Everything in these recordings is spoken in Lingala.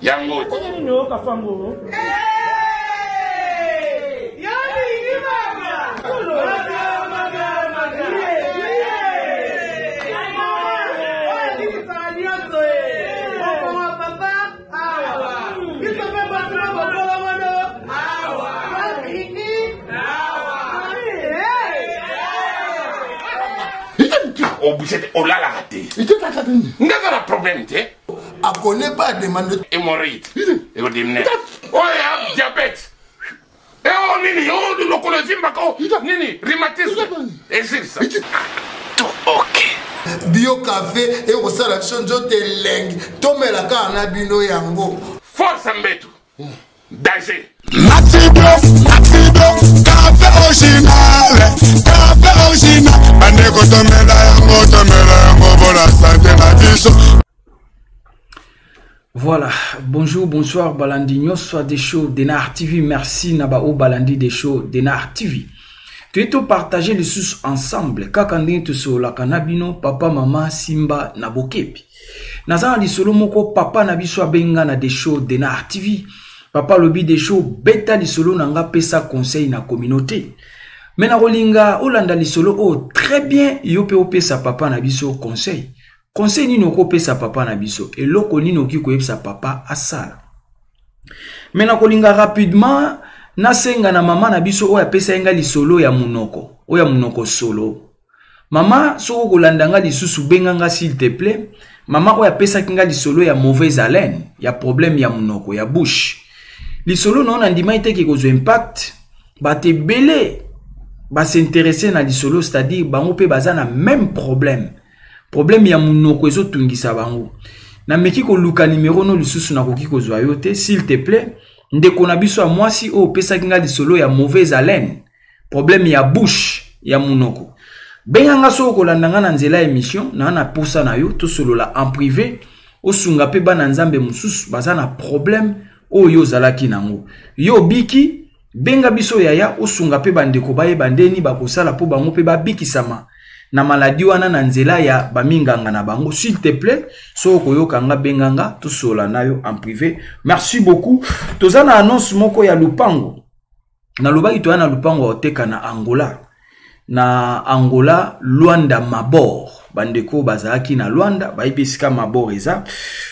Yango nini oyoka fango? Obuse te, olalaka te, nga na problème te. Akone pas demande. Hémorroïde ekodimine oyo ya diabète, eo nini, o lokolo evimbaka, o nini, rhumatisme esilisa tout. Ok, bio café ekosala biso nzoto elengi, tomela kaka na bino yango. Force mbetu danger. Maxi Bio, Maxi Bio, café original, café original. Bandeko tomela yango, tomela yango mpona sante na biso. Voilà, bonjour, bonsoir, Balandi nyonso des shows Denar TV. Merci na ba o Balandi des shows Denar TV. Tu es partager les sous ensemble. Kaka ndenge tosololaka na bino, papa, mama, simba na bokebi. Naza na lisolo moko, papa na biso abenga na des shows Denar TV. Papa alobi: "Des shows, beta lisolo na nga, pesa conseil na communauté." Mais na kolinga olanda lisolo oyo très bien, yo pe opesa papa na biso conseil. Conseil nini okopesa papa na biso? Eloko nini okoki koyebisa papa asala? Me na kolinga rapidement nasenga na mama na biso oyo apesa ye nga lisolo ya monoko, oyo ya monoko solo. Mama, soki okolanda nga lisusu, benga nga s'il te plaît. Mama oyo apesaki nga lisolo ya mauvaise haleine, ya problème ya monoko, ya bouche, lisolo na yo nandimai te ke kozwa impact. Bato ebele bas'intéresser na lisolo, c'est-à-dire bango mpe baza na même problème, problème ya monoko ezotungisa bango. Nameki koluka nimero no lisusu, nakoki kozwa yo te. S'il te plaît, ndeko na biso ya mwasi oyo opesaki nga lisolo ya mauvaise haleine, problème ya bouche, ya monoko, benga nga soki okolanda nga na nzela ya émission. Naa na posa na yo tosolola en privé, osunga mpe bana Nzambe mosusu baza na problème oyo ozalaki nango, yo obiki. Benga biso yaya, osunga mpe bandeko bayeba ndeni bakosala mpo bango mpe babikisama na maladi wana na nzela ya baminganga na bango. S'il te plaît, soki okoyoka nga, benga nga, tosolola na yo en privé. Merci beaucoup. Toza na annonce moko ya lupango. Nalobaki toya na lupango ya koteka na Angola, na Angola, Luanda, Mabor. Bandeko bazalaki na Luanda bayebi esika Mabor eza.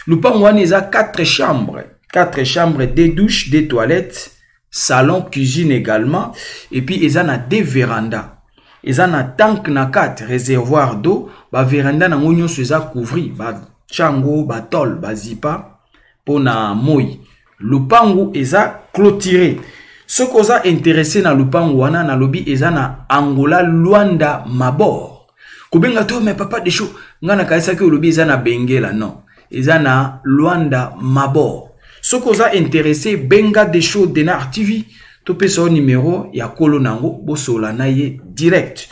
Lupango wana eza 4 chambres, 4 chambres, 2 douches, 2 toilettes, salon, cuisine également, et puis eza na deux véranda, eza na tank na kati, réservoir d'eau. Bavéranda nango nyonso eza couvri, batya yango batole, bazipa mpo na moi. Lupangu eza clôturé. Soki oza intéressé na lupangu wana, nalobi eza na Angola, Luanda, Mabor, kobenga to. Mais papa Desho, ngai nakayisaki olobi eza na Bengela. Non, eza na Luanda, Mabor. Soki oza intéressé, benga Desho Denar TV, topesa yo nimero ya kolo nango, bosola na ye direct.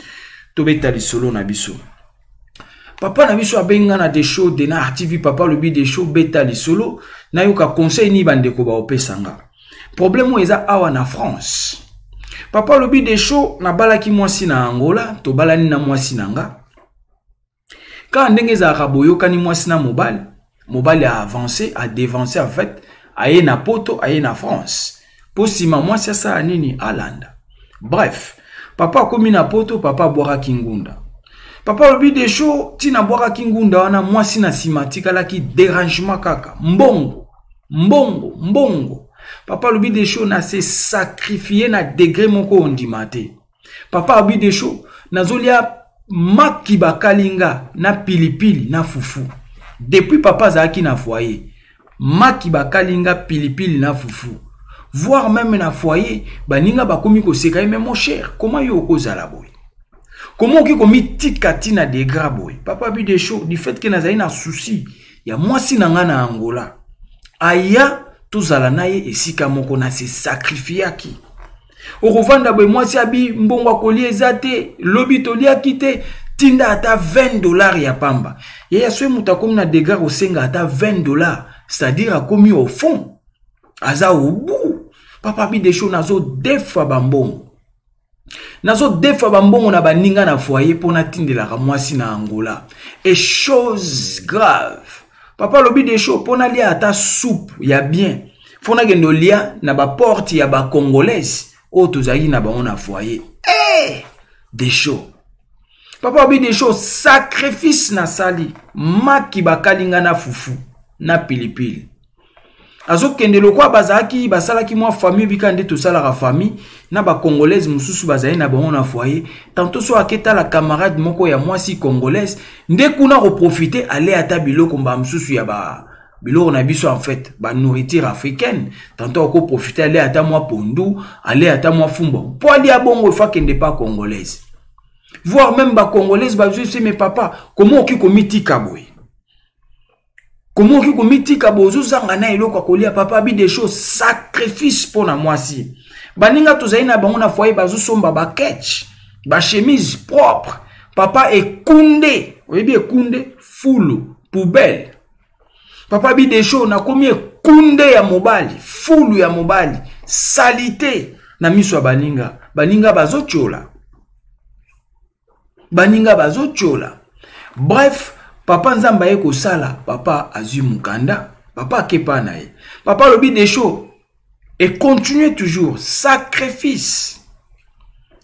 Tobeta lisolo na biso. Papa na biso abenga na Desho Denar TV. Papa alobi: "Desho, beta lisolo, nayoka conseil nini bandeko baopesa nga." Problème oyo eza awa na France. Papa alobi: "Desho, nabalaki mwasi na Angola, tobalani na mwasi na nga kaka ndenge ezalaka, boyokani mwasi na mobali. Mobali aavance, adevance en fait, aye na Poto, aye na France mpo nsima mwasi asala nini? Alanda." Bref, papa akomi na Poto, papa abwakaki ngunda. Papa alobi: "Desho, ntina abwakaki ngunda wana, mwasi na nsima atikalaki dérangement kaka mbongo, mbongo, mbongo." Papa alobi: "Desho, na se sacrifier na degré moko ondima te." Papa alobi: "Desho, nazolia maki bakalinga na pilipili na fufu." Depuis papa azalaki na foyer, maki bakalinga, pilipili na fufu, voire même na foyer baninga bakomi koseka ye: "Mais mon cher, comment yo okozala boye? Comment okoki komitika ti na degra boye? Papa bi de show, du fait que nazali na souci ya mwasi na ngai na Angola, aya tozala na ye esika moko, na se sacrifiaki. Okovanda boye, mwasi abi mbongo akolia eza te, lobi toliaki te, tinda ata 20 $ ya pamba. Yaya, soki moto akomi na degra kosenga ata 20 $, c'est-à-dire akomi au fond, aza au bout. Papa bi de show, nazodefa bambongo, nazodefa bambongo na baninga na foyer mpo natindelaka mwasi na Angola. Et chose grave, papa alobi de show, mpo nalia ata soupe ya bien, mpo nakende olia na baporte ya bacongolaise oyo tozalaki na bango na foyer. Hey! De show, papa alobi de show, sacrifice nasali, maki bakalinga na fufu na pilipili. Azokende lokwa bazalaki, basalaki mwa famille bika nde tosalaka famille na bacongolaise mosusu bazali na bango na foyer. Tantôt so aketala camarade moko ya mwasi congolaise nde kuna koprofite ale ata biloko mba mosusu ya ba biloko na biso, en fait ba nourriture africaine. Tantôt akoprofite ale ata mwa pondu, ale ata mwa fumbwa, mpo alia bongo efo akende pa congolaise, voire même bacongolaise bazwi se. Mais papa, comment okoki komitika boye? Komo okoki komitika boye, ozozanga na eloko ya kolia? Papa bi des choses, sacrifice mpo na mwasi. Baninga tozali na bango na foyer bazosomba baketch, bachemise propre. Papa ekunde, oyebi ekunde, fulu, poubelle. Papa bi des choses, nakomi ekunde ya mobali, fulu ya mobali, saleté na miso ya baninga. Baninga bazotiola, baninga bazotiola. Bref, papa, Nzambe aye kosala, papa azwi mokanda, papa akepa na ye. Papa alobi des choses et continue toujours sacrifice,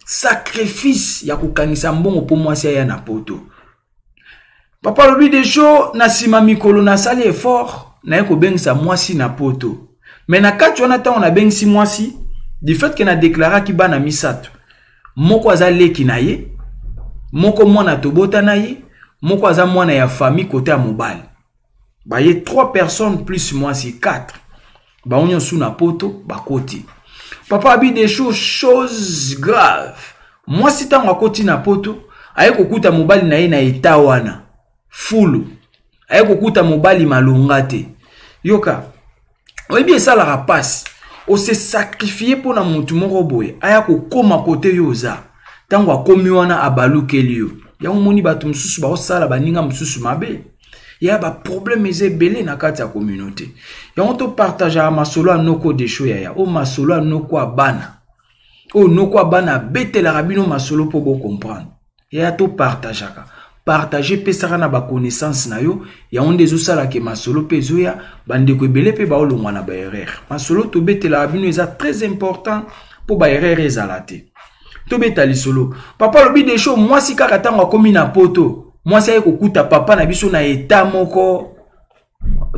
sacrifice ya kokangisa mbongo mpo mwasi aya na poto. Papa alobi des choses, na nsima mikolo nasali effort, naye kobengisa mwasi na poto. Me na kati wana, ntango nabengisi mwasi, du fait ke nadeklaraki bana misato, moko aza leki na ye, moko mwana tobota na ye, moko aza mwana ya famille kote ya mobali, baye 3 personnes plus mwasi, 4, bango nyonso na poto bakoti. Papa abi des choses, chose grave, mwasi ntango akoti na poto, aye kokuta mobali na ye na eta wana fulu, aye kokuta mobali malonga te. Yoka, oyebi esalaka mpasi ose sacrifier mpo na motu moko boye aya kokóma kote yo oza. Ntango akomi wana, abalukeli yo. Yango moni bato mosusu baosala baninga mosusu mabe ya baproblème eza ebele na kati ya communauté. Yango topartageaka masolo ya noko Desho, yaya oyo, masolo ya noko ya bana oyo, noko ya bana abetelaka bino masolo mpo bocomprendre. Yaya, topartageaka, partage epesaka na baconnaissance na yo. Yango nde ezosalaka masolo mpe ezoya, bandeko ebele mpe baolongwa na baerreur. Masolo tobetelaka bino eza très important mpo baerreur ezala te. Tobeta lisolo. Papa alobi desho, mwasi kaka ntango akomi na poto, mwasi aye kokuta papa na biso na eta moko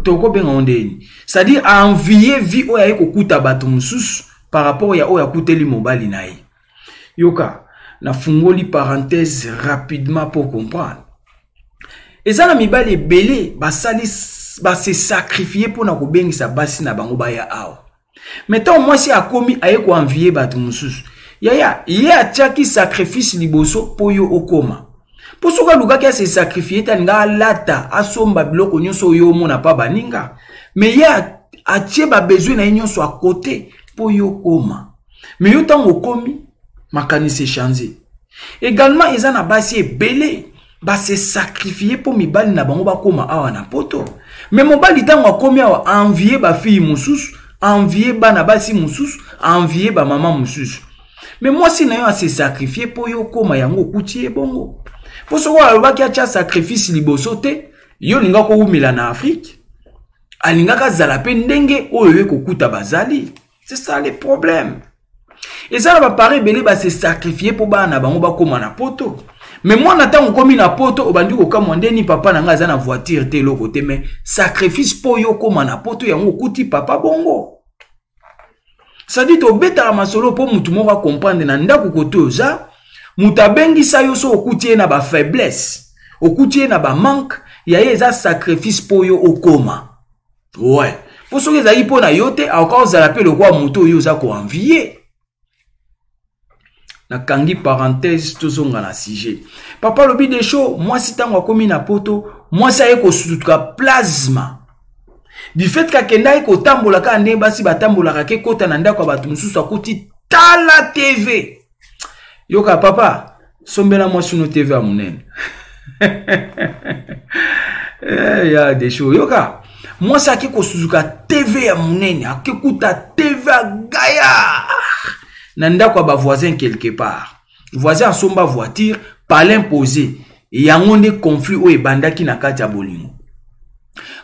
tokobenga ngo ndeni, c'est-à-dire aenvie vie oyo aye kokuta bato mosusu par rapport ya oyo akuteli mobali na ye. Yoka, nafungoli parenthèse rapidement pour comprendre. Eza na mibali ebele basali, base sacrifier mpona kobengisa basi na bango baya awa. Me ntango mwasi akomi, aye koenvie bato mosusu. Yaya, ye atiaki sacrifice liboso mpo yo okoma, mpo soki alukaki ase sacrifier te, alinga alata, asomba biloko nyonso oyo omona mpa baninga. Me ye atie babesoin na ye nyonso akote mpo yo okoma. Me yo ntango okomi, makanisi echange. Également, eza na basi ebele base sacrifier mpo mibali na bango bakóma awa na poto. Me mobali ntango akomi awa, envie bafille mosusu, envie bana basi mosusu, envie bamama mosusu. Me mwasi na yo ase sacrifier mpo yo okóma, yango okuti ye bongo. Mpo soki alobaki atya sacrifice liboso te, yo olinga kowumela na Afrique, alingaka azala mpe ndenge oyo ye kokuta bazali. C'est ça le problème. Eza na bapare ebele base sacrifier mpo bana na bango bakóma na poto. Me mwana ntango okomi na poto, obandi kokamwa ndeni papa na ngai aza na voiture te, eloko te. Me sacrifice mpo yo okóma na poto, yango okuti papa bongo. Sadi tobetaka masolo mpo motu moko acomprendre na ndako kote oza. Moto abengisa yo, so okuti ye na bafaiblesse, okuti ye na bamanque ya ye, eza sacrifice mpo yo okóma. Ouais, mpo soki ezalaki mpo na yo te, akoka kozala mpe lokola moto oyo oza koenvie. Nakangi parenthèse, tozonga na sujet. Papa alobi Desho, mwasi ntango akomi na poto, mwasi aye kosutuka plasma du fait kakendaki kotambola kaka ndenge basi batambolaka, ke kota na ndako ya bato mosusu, akuti tala TV. Yoka papa, sombela mwasi no TV ya monene. Eh, ya Desho, yoka, mwasi ake kosuzuka TV ya monene, ake kuta TV ya gaya na ndako ya bavoisin quelque part. Voisin asomba voiture, palin posé. Yango nde conflit oyo ebandaki na kati ya bolingo.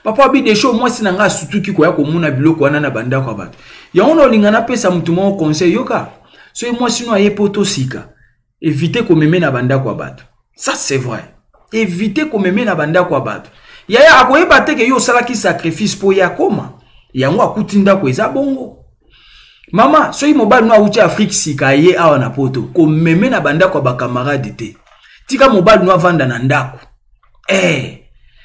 Papa abi Desho, mwasi na ngai asutuki koya komona biloko wana na bandako ya bato. Yango na olinga napesa motu moko conseil. Yoka, soki mwasi no aye po tosika, évite komeme na bandako ya bato. Ça c'est vrai, évite komeme na bandako ya bato. Yaya akoyeba te ke yo osalaki sacrifice mpo ye akoma. Yango akuti ndako eza bongo. Mama, soki mobali no awuti Afrique sika, ye awa na poto, komeme na bandako ya bakamarade te. Tika mobali no avanda na ndako, eh,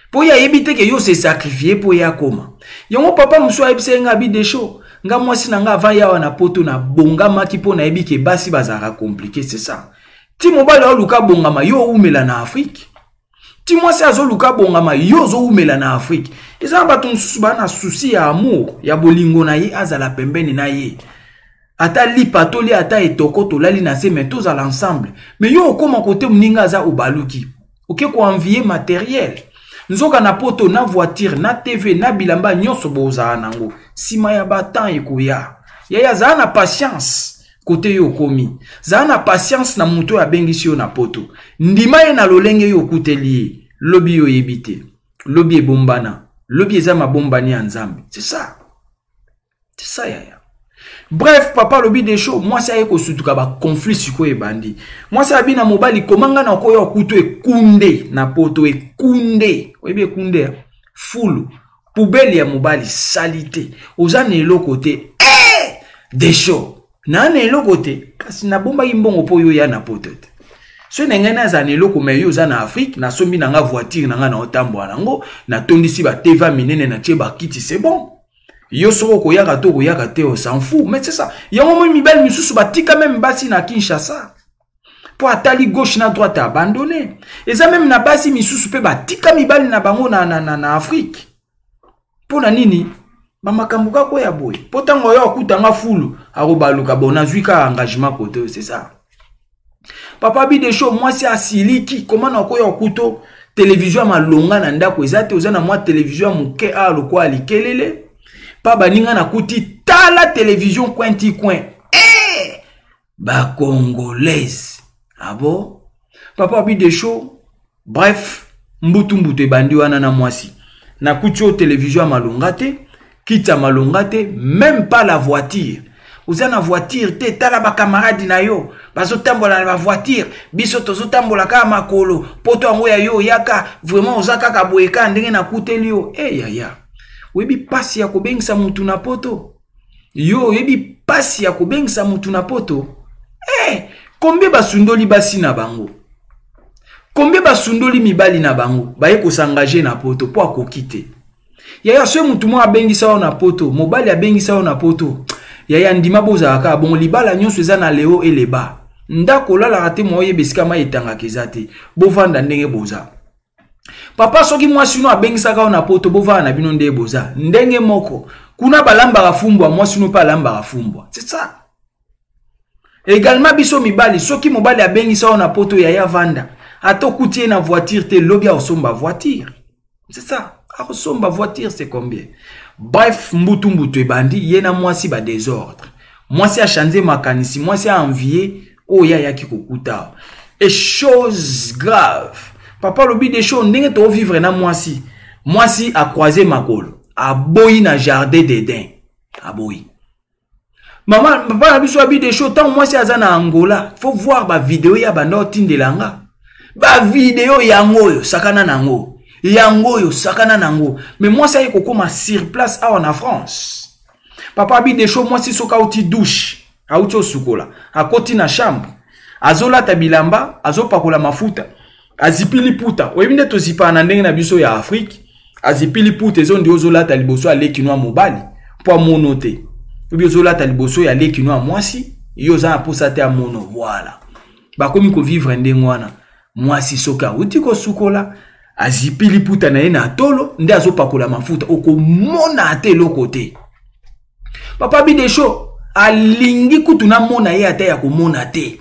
mpo ye ayebi te ke yo se sacrifie mpo ye akoma. Yango papa mosusu ayebisa ye nga abi Desho, nga mwasi na nga avant ye awa na poto, nabongamaki mpo nayebi ke basi bazalaka compliqué. C'est ça. Ti mobali aoluka bongama, yo owumela na Afrique. Ti mwasi azoluka bongama, yo ozowumela na Afrique. Eza na bato mosusu baa na susi ya amour, ya bolingo na ye, azala pembeni na ye, ata lipa tolia, ata etoko tolali na se, me tozala ensemble. Me yo okóma kote moninga aza, obaluki, oke koenvie materiel. Nzoka na poto, na voiture, na TV, na bilamba nyonso bozala nango, nsima ya batemps ekoya. Yaya, azala na patience kote yo okomi. Zala na patience na moto oyo abengisi yo na poto. Ndima ye na lolenge yo okuteli ye. Lobi yo oyebi te, lobi ebombana, lobi eza mabombani ya Nzambe. C'est ça, c'est ça yaya. Bref, papa alobi Desho, mwasi aye kosutuka, baconflit sikoyo ebandi. Mwasi abi na mobali, koma nga na koya okutu ekunde na poto. Ekunde, oyebi ekunde ya fulu, poubelle ya mobali, sali te, oza na eloko te. Eh! Desho, naa na eloko te, kasi nabombaki mbongo mpo oyo oya na poto te. Soki na ngai nazala na eloko, me yo oza na Afrique, nasombi na nga voiture na ngai, na otambola nango, natondisi bateva minene, natie bakiti, c'est bon. Yo soki okoyaka te, okoyaka te, on s'en fout. Mais c'est ça. Yango moi mibali misusu batika meme basi na Kinshasa mpo atali gauche na droite, abandonne. Eza meme na basi misusu mpe batika mibali na bango na Afrique. Mpo na nini bamakambo kaka oyo ya boye? Mpo ntango oyo akutanga fulu, akobaluka. Bon, nazwi kaka engagement kote oyo. C'est ça. Papa Bidesho, mwasi asiliki, koma na koya okuto televizio ya malonga na ndako eza te, oza na mwa televizio ya moke awa lokola likelele pa baninga, nakuti tala televizio coin ti coin. Eh! Bacongolaise abo. Papa Bidesho, bref, mbutu mbutu ebandi wana na mwasi. Nakuti oyo televizio ya malonga te, kiti ya malonga te, même pas la voiture. Oza na voiture te, tala bakamaradi na yo bazotambola na bavoiture, biso tozotambola kaka makolo. Poto yango ya yo oyaka, vraiment oza kaka boye kaka ndenge nakuteli yo. E yaya, oyebi mpasi ya kobengisa mutu na poto? Yo oyebi mpasi ya kobengisa mutu na poto? Eh, combien basundoli basi na bango, combien basundoli mibali na bango, baye kosengage na poto mpo akoki te. Yaya, soki mutu moko abengisa yo na poto, mobali abengisa yo na poto, yaya, ndima bozala kaka bongo. Libala nyonso eza na leo eleba. Ndako olalaka te, mwa oyeba esika mai etangaka eza te. Bovanda ndenge boza. Papa, soki mwasi no abengisaka yo na poto, bovanda na bino nde boza ndenge moko. Kuna balambaka fumbwa, mwasi no mpe alambaka fumbwa. C'est ça. Également biso mibali, soki mobali abengisa yo na poto, yaya, vanda. Ata okuti ye na voiture te, lobi akosomba voiture. C'est ça, akosomba voiture, c'est combien? Bref, mbutu mbutu ebandi, ye na mwasi ba désordre. Mwasi achange makanisi, mwasi aenvie oyo ayaki kokuta. Et chose grave, papa alobi des choses, ndenge tovivre na mwasi, mwasi acroise makolo, aboyi na jardin d'Eden, aboyi. Mama, papa na biso abi des choses, ntango mwasi aza na Angola, faut voir bavideo ya banda otindela nga bavideo yango oyo, sakana nango, yango oyo, sakana nango. Mais mwasi aye kokóma sur place awa na France, papa abi des choses, mwasi soki auti douche, auti osukola, akoti na chambre, azolata bilamba, azopakola mafuta, azipi liputa. Oyebi nde tozipaka na ndenge na biso ya Afrique. Azipi liputa, ezondi ozolata liboso aleki no ya mobali mpo amono te, obi ozolata liboso ya leki no ya mwasi, yo oza na mposa te amono. Voilà. Bakomi kovivre ndenge wana. Mwasi soki awuti kosukola, azipi liputa na ye na tolo nde azopakola mafuta, okomona ata eloko te. Papa Bidesho alingi kutu namona ye ata ya komona te.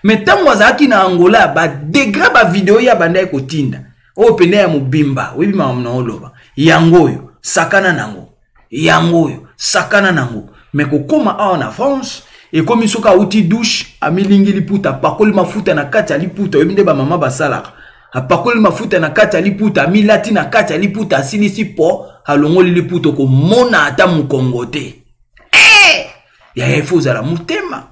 Me ntango azalaki na Angola, badegre bavideo ye abandaki kotinda oyo pene ya mobimba, oyebi makambo na oloba yango oyo sakana nango, yango oyo sakana nango. Me kokóma awa na France, ekomi soki awuti douche, amilingi liputa, apakoli mafuta na kati ya liputa, oyebi nde bamama basalaka, apakoli mafuta na kati ya liputa, amilati na kati ya liputa, asilisi po alongoli liputa, okomona ata mokongo te. Eh! Yaya, ifo ozala motema.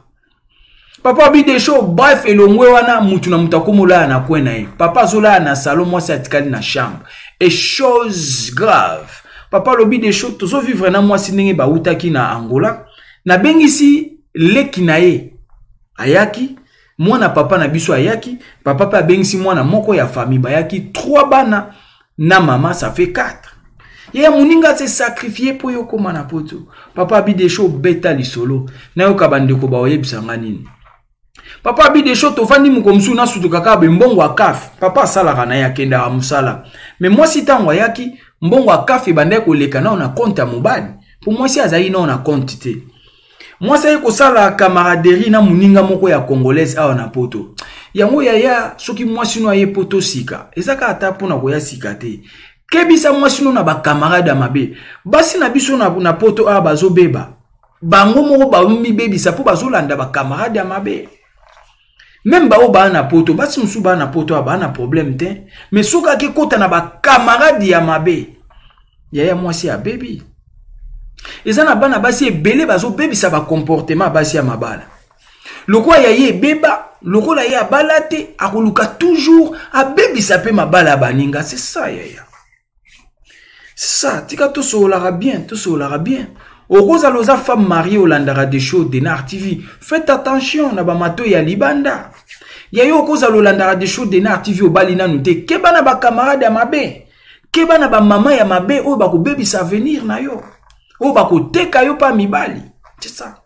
Papa Bidesho, bref, elongwe wana, mutu na mutu akomolala na coin na ye. Papa azolala na salon, mwasi atikali na chambre. Et chose grave, papa alobi Desho, tozovivre na mwasi ndenge bautaki na Angola, nabengisi leki na ye ayaki, mwana papa na biso ayaki, papa pe abengisi mwana moko ya famille, bayaki 3 bana na mama, ça fait 4. Ye moninga se sacrifier po yo koma na poto. Papa Bidesho beta lisolo, nayoka bandeko baoyebisa nga nini. Papa Bidesho, tovandi moko mosusu nasutuka kaka be mbongo ya CAF. Papa asalaka na ye, akendaka mosala. Me mwasi ntango ayaki, mbongo ya CAF ebandaki koleka nao na compte ya mobali, po mwasi azalaki nao na compte te. Mwasi aye kosala camaraderie na moninga moko ya congolaise awa na poto. Yango yaya, soki mwasi no aye poto sika, eza kaka ata mpona koya sika te. Kebisa mwasi no na bakamarade ya mabe. Basi na biso na poto awa bazobeba, bango moko bamibebisa mpo bazolanda bakamarade ya mabe. Même bao baa na poto, basi mosusu baa na poto awa baa na problème te, mais soki akekota na bakamarade ya mabe, yaya, mwasi abebi. Eza na bana basi ebele bazobebisa bacomportement ya basi ya mabala. Lokola ya ye ebeba, lokola ye abala te, akoluka toujours abebisa mpe mabala ya baninga. C'est ça yaya, c'est ça. Tika tosololaka bien, tosololaka bien. Okozala oza femme mariée, olandaka des shows Denar TV, faites attention na bamato ya libanda. Ya yo, okozala olandaka des shows Denar TV, obali nanu te, keba na bakamarade ya mabe, keba na bamama ya mabe oyo bakobebisa avenir na yo, oyo bakoteka yo mpa mibali. C'est ça.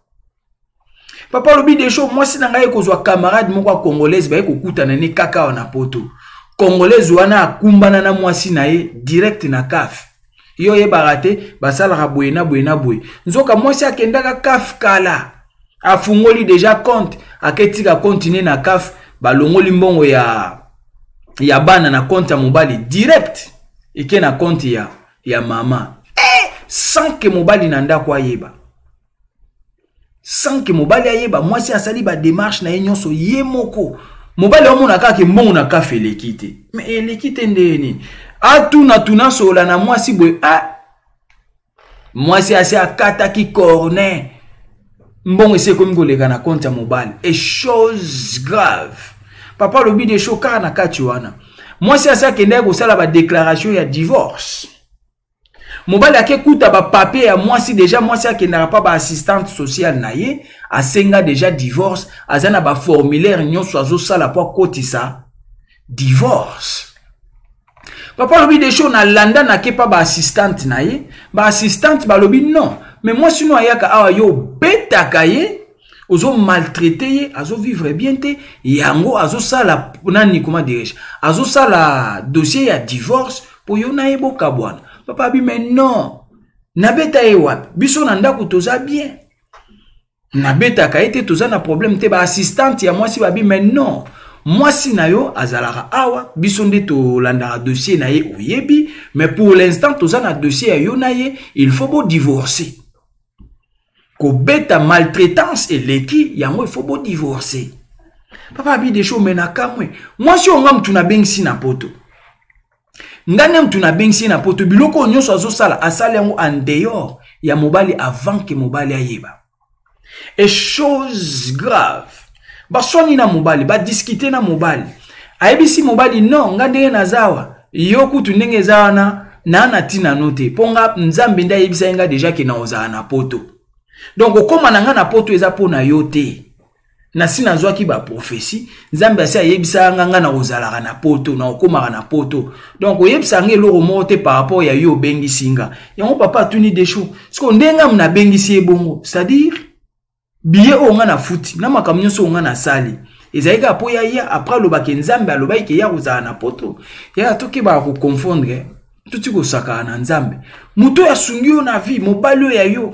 Papa alobi Desho, mwasi na ngai ekozwa camarade moko ya congolaise, baye kokutana ne kaka awa na poto. Congolaise wana akumbana na mwasi na ye direct na CAF. Yo oyebaka te, basalaka boye na boye na boye. Nzoka mwasi akendaka CAF kala, afungoli deja compte, aketika compte ne na CAF, balongoli mbongo ya bana na compte ya mobali direct, eke na compte ya mama, sans que mobali na ndako ayeba. Sans que mobali ayeba, mwasi asali badémarche na ye nyonso ye moko. Mobali amona kaka mbongo na CAF eleki te. Me eleki te nde nini? Atuna tuna, sola na mwasi boye, ah, mwasi asi akataki corner, mbongo esi ekomi koleka na compte ya mobali. Et chose grave, papa alobi de show, kaka na kati wana mwasi asi akendaki kosala badéclaration ya divorce. Mobali akekuta bapapier ya mwasi deja, mwasi akendaka mpa baassistante sociale na ye, asenga deja divorce, aza na baformulaire nyonso azosala mpo akotisa divorce. Papa alobi de show, nalanda, nake mpa baassistante na ye, baassistante balobi non, mais mwasi no ayaka awa, yo obetaka ye, ozomaltraite ye, azovivre bien te, yango azosala nani, comment dirais-je, azosala dossier ya divorce mpo yo na ye bokabwana. Papa abi mais non, nabeta ye wapi? Biso na ndako toza bien, nabetaka ye te, toza na problème te. Baassistante ya mwasi babi mais non, mwasi na yo azalaka awa, biso nde tolandaka dossier na ye, oyebi, mais pour l'instant toza na dossier ya yo na ye, il faut bodivorce. Kobeta, maltraitance eleki, yango il faut bodivorce. Papa abi de show, me na kamwe, mwasi oyo nga mutu nabengisi na poto, nga nde mutu nabengisi ye na poto, biloko oyo nyonso azosala, asali yango en dehors ya mobali, avant que mobali ayeba. Et chose grave, baswani na mobali, badiscute na mobali, ayebisi mobali non, nga ndenge naza awa, yo kutu ndenge eza wana, naa na ntina no te, mpo nga Nzambe nde ayebisa ye nga deja ke na ozala na poto, donc okóma na nga na poto eza mpo na yo te. Nasi nazwaki baprophétie, Nzambe asi ayebisaka nga, nga na kozalaka na poto, na okomaka na poto, donc oyebisaka nga eloko moko te par rapport ya yo obengisi nga. Yango papa atuni Desho, siko ndenge nga nabengisi ye bongo, c'est-à-dire billet oyo nga nafuti na makambo nyonso oyo nga nasali, Ezalaki kaka mpo ya ya après alobaki Nzambe alobaki ke ya kozala na poto. Ya tokebaka koconfondre, toti kosakana na Nzambe. Moto oyo asungi yo na vie, mobali oyo ya yo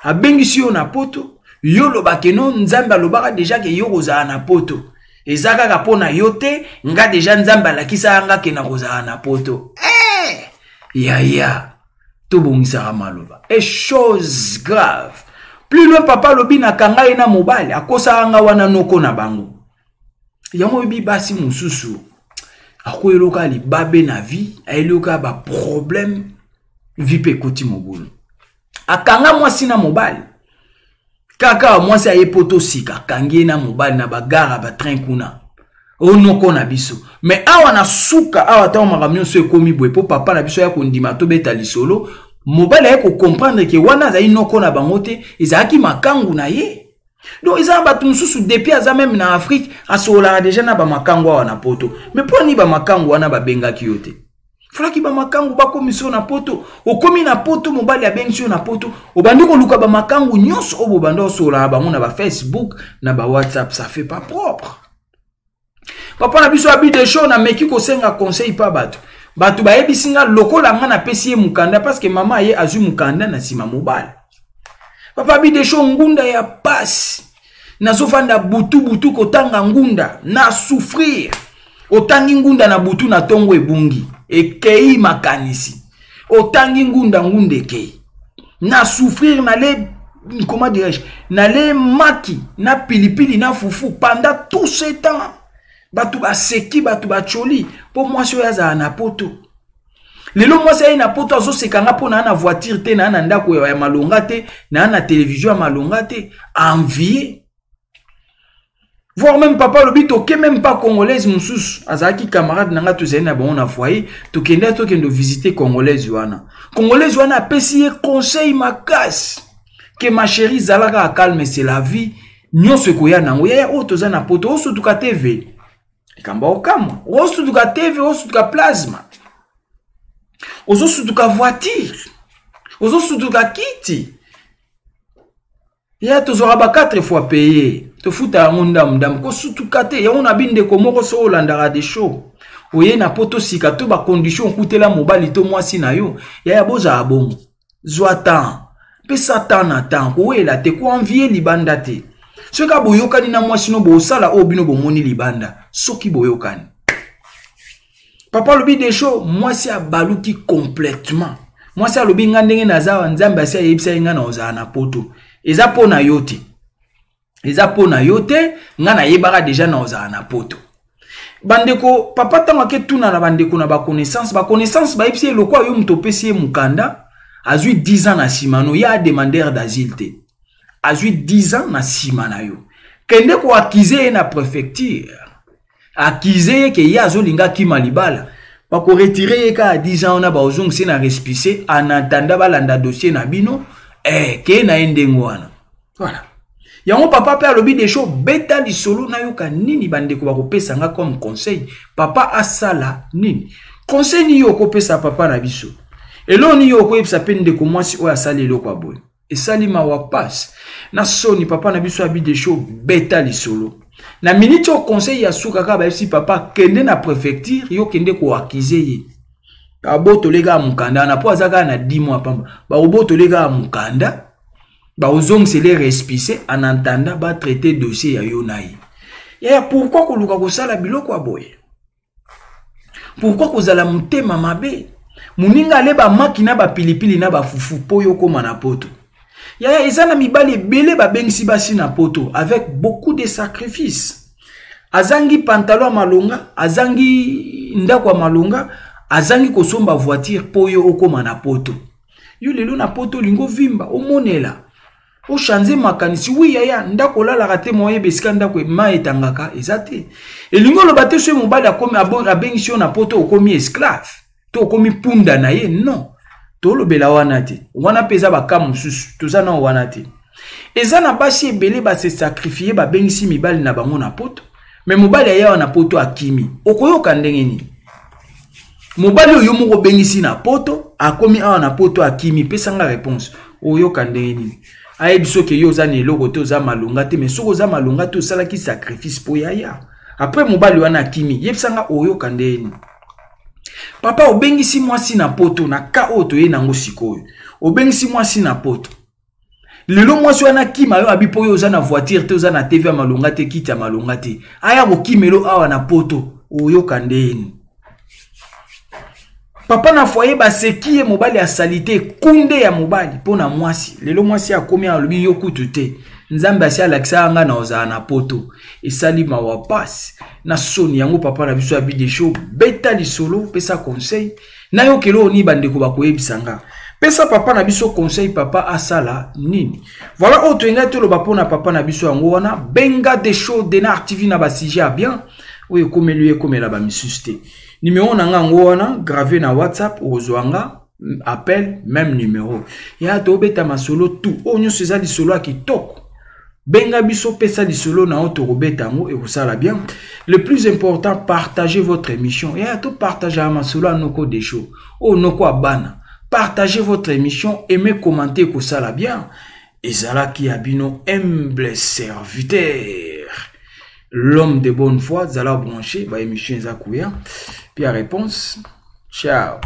abengisi yo na poto, yo olobake no Nzambe alobaka deja ke yo kozala na poto. Eza kaka mpo na yo te, nga deja Nzambe alakisaka nga ke na kozala na poto. Yaya, tobongisaka maloba. Et chose grave. Plus loin papa alobi nakanga ye na mobali, akosaka nga wana noko na bango. Yango oyebi basi mosusu akoyeloka libabe na vie, ayeloka ba problème, vie pe ekoti mobulu. Akanga mwasi na mobali. Kaka mwasi aye poto sika, akangi ye na mobali na bagare ba train kuna. Onoko na biso. Mais awa na suka, awa tango makambo nyonso ekomi boye, po papa na biso ya kondima tobeta lisolo, mobali aye kocomprendre ke wana azali noko na bango te, ezalaki makangu na ye. Donc eza na bato mosusu depuis aza même na Afrique, asololaka déjà na ba makangu awa na poto. Mais po nini ba makangu wana babengaki yo te? Falaki ba makangu bakomisi yo na poto, okomi na poto, mobali abengisi yo na poto, obandi koluka ba makangu nyonso oyo bobanda osololaka bango na ba Facebook, na ba WhatsApp, ça fait pas propre. Papa na biso abi de show na meki kosenga conseil pa bato. Bato bayebisi nga lokola nga napesi ye mokanda parce que mama ye azwi mokanda na nsima mobali. Papa abi de show ngunda ya pasi. Nazofanda butu butu kotanga ngunda na souffrir. Otangi ngunda na butu na tongo ebungi. Ekei makanisi. Otangi ngunda ngunda ekei. Na souffrir na le comment dirais-je, na le maki na pilipili na fufu pendant tout ce temps. Bato baseki, bato bacholi po mwasi oyo azala na poto. Lelo mwasi aye na poto azoseka nga po na na voiture te, na na ndako ya malonga te, na na télévision ya malonga te, envier. Voire même papa lobi toke même pas congolaise mosusu azalaki camarade na nga tozali na bango na foyer, tokende tokende visiter congolaise wana. Congolaise wana apesi ye conseil makasi ke ma chérie zalaka calme, c'est la vie, nyonso ekoya nango. Yaya oyo toza na poto, osutuka TV. Likambo okamwa, osutuka TV, osutuka plasma. Ozosutuka voiture, ozosutuka kiti. Ya tozwaka ba 4 fois payé, tofuta yango ndamu ndamu, kosutuka te. Yango na bindeko moko so olandaka des shows. Oye na poto sika to ba condition okutela mobali to mwasi na yo, yaya bozala bongo. Zwa temps, pesa temps na temps, kowela te, koenvier libanda te. Soki boyokani na mwasi no bosala oyo bino bomoni libanda, soki boyokani. Papa alobi des shows, mwasi abaluki complètement. Mwasi alobi nga ndenge naza wa Nzambe asi ayebisa ye nga na ozala na poto. Eza po na yo te. Eza po na yo te, nga nayebaka déjà na ozala na poto. Bandeko, papa tango ake tuna na bandeko na ba connaissance, ba connaissance bayebisi ye lokwa yo moto opesi ye mokanda, azwi 10 ans na nsima no, ye a demander d'asile te. Azwi 10 ans na nsima na yo. Kende ko accuser ye na préfecture. Accuser ye ke ye azolinga akima libala. Bako retirer ye kaka 10 ans wana, bazongisa ye na récépissé en attendant balanda dossier na bino, ke na ye ndenge wana. Voilà. Yango papa pe alobi des choses, beta lisolo nayoka nini bandeko bakopesa nga comme conseil. Papa asala nini? Conseil ni yo okopesa papa na biso. Eloko ni yo okoyebisa pe ndeko mwasi oyo asali eloko ya boye. Esali mawa passe. Na soni papa na biso abi des choses, beta lisolo. Na minute oyo conseil ya suka kaka bayebisi papa kende na préfecture, yo kende ko accuser ye. Babotole kaka mokanda na po aza kaka na 10 mois pamba. Babotole kaka mokanda. Baozongisele récépissé en attendant ba traiter dossier ya yo na ye. Yaya, pourquoi koluka kosala biloko ya boye? Pourquoi kozala motema mabe? Moninga ale ba maki na ba pilipili na ba fufu po yo koma na poto. Yaya, eza na mibali ebele babengisi basi na poto avec beaucoup de sacrifices. Azangi pantalon ya malonga, azangi ndako ya malonga, azangi kosomba voiture po yo okoma na poto. Yo lelo na poto olingo vimba, omonela. O changer makanisi. Oui, yaya, ndako olalaka te, moyebe esika ndako ma etangaka, eza te. Elingi oloba te soki mobali akomi, abengisi yo na poto, okomi esclave, to okomi punda na ye, non. Tolobela wana te. Wana mpe eza ba cas mosusu, toza na wana te. Eza na basi ebele ba se sacrifier, babengisi mibali na bango na poto, mais mobali aya na poto akimi. Okoyoka ndenge nini? Mobali oyo moko obengisi na poto, akomi awa na poto akimi, pesa nga réponse. Oyoka ndenge nini? Ayebi soki yo oza na eloko te, oza malonga te, mais soki oza malonga te, osalaki sacrifice mpo yaya. Après mobali wana akimi, yebisanga oyoka ndeni. Papa, obengisi mwasi na poto na ka oyo toye nango sikoyo, obengisi mwasi na poto lelo, mwasi wana akima yo, abi mpo yo oza na voiture te, oza na TV ya malonga te, kiti ya malonga te, aya kokimelo awa na poto, oyoka ndeni? Papa na foyer baseki ye, mobali asali te, kunde ya mobali mpo na mwasi. Lelo mwasi akomi, alobi yo kutu te, Nzambe asi alakisaka nga na ozala na poto. Esali mawa, pasi na soni. Yango papa na biso ya Bidesho, beta lisolo, pesa conseil. Nayokela oyo nini bandeko bakoyebisa nga. Pesa papa na biso conseil, papa asala nini? Voilà oyo toyengai toloba mpona papa na biso. Yango wana benga Desho Denar TV na basujet ya bien oyo ekomeli yo, ekomela bamisusu te. Numéro na nga yango wana, grave na WhatsApp, okozwa nga appel, même numéro ya tobeta masolo tout oyo nyonso eza lisolo ya kitoko. Benga biso, pesa lisolo na yo, tokobeta yango, ekosala bien. Le plus important, partagez votre émission. Ya topartage ya masolo ya noko Desho oyo, noko ya bana. Partagez votre émission, aimez, commentez, ekosala bien. Ezalaki ya bino humble serviteur, l'homme de bonne foi. Zala branché, baémission eza koya. Puis ya réponse, ciao.